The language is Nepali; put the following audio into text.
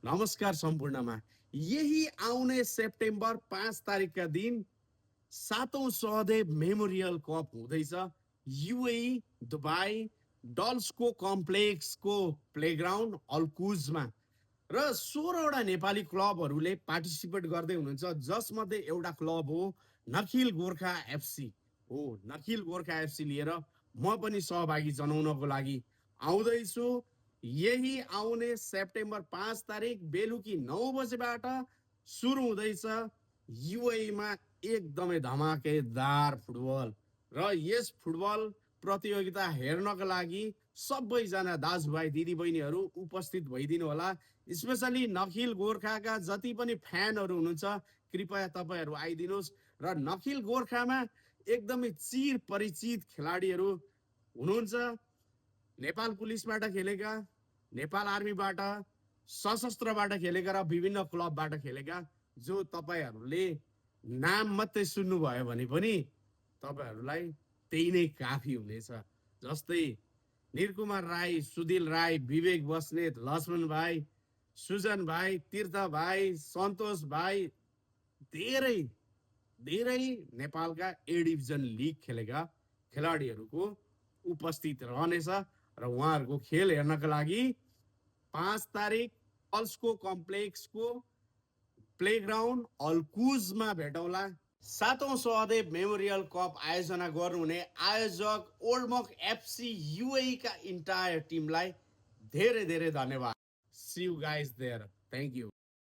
नमस्कार सम्पूर्णमा। यही आउने सेप्टेम्बर 5 तारिकका दिन 7औं सहदेव मेमोरियल कप हुँदैछ युएई दुबई डल्सको कम्प्लेक्सको प्लेग्राउन्ड अल्कुजमा र 16वटा नेपाली क्लबहरूले पार्टिसिपेट गर्दै हुनुहुन्छ, जसमध्ये एउटा क्लब हो नखिल गोर्खा एफसी हो। नखिल गोर्खा एफसी लिएर म पनि सहभागी जनाउनको लागि आउँदैछु। यही आउने सेप्टेम्बर 5 तारिक बेलुकी 9 बजेबाट सुरु हुँदैछ युएईमा एकदमै धमाकेदार फुटबल। र यस फुटबल प्रतियोगिता हेर्नका लागि सबैजना दाजुभाइ दिदीबहिनीहरू उपस्थित भइदिनु होला। स्पेसली नखिल गोर्खाका जति पनि फ्यानहरू हुनुहुन्छ, कृपया तपाईँहरू आइदिनुहोस्। र नखिल गोर्खामा एकदमै चिर परिचित खेलाडीहरू हुनुहुन्छ। नेपाल पुलिसबाट खेलेका, नेपाल आर्मीबाट, सशस्त्रबाट खेलेका र विभिन्न क्लबबाट खेलेका, जो तपाईँहरूले नाम मात्रै सुन्नुभयो भने पनि तपाईँहरूलाई त्यही नै काफी हुनेछ। जस्तै निरकुमार राई, सुदिल राई, विवेक बस्नेत, लक्ष्मण भाइ, सुजन भाइ, तीर्थ भाइ, सन्तोष भाइ, धेरै धेरै नेपालका ए डिभिजन लिग खेलेका खेलाडीहरूको उपस्थित रहनेछ। र उहाँहरूको खेल हेर्नका लागि 5 तारिक पल्सको कम्प्लेक्सको प्लेग्राउन्ड अल्कुजमा भेटौँला। 7औं सहदेव मेमोरियल कप आयोजना गर्नुहुने आयोजक ओल्डमक एफसी युएई का इन्टायर टिमलाई धेरै धेरै धन्यवाद। See you guys there. Thank you.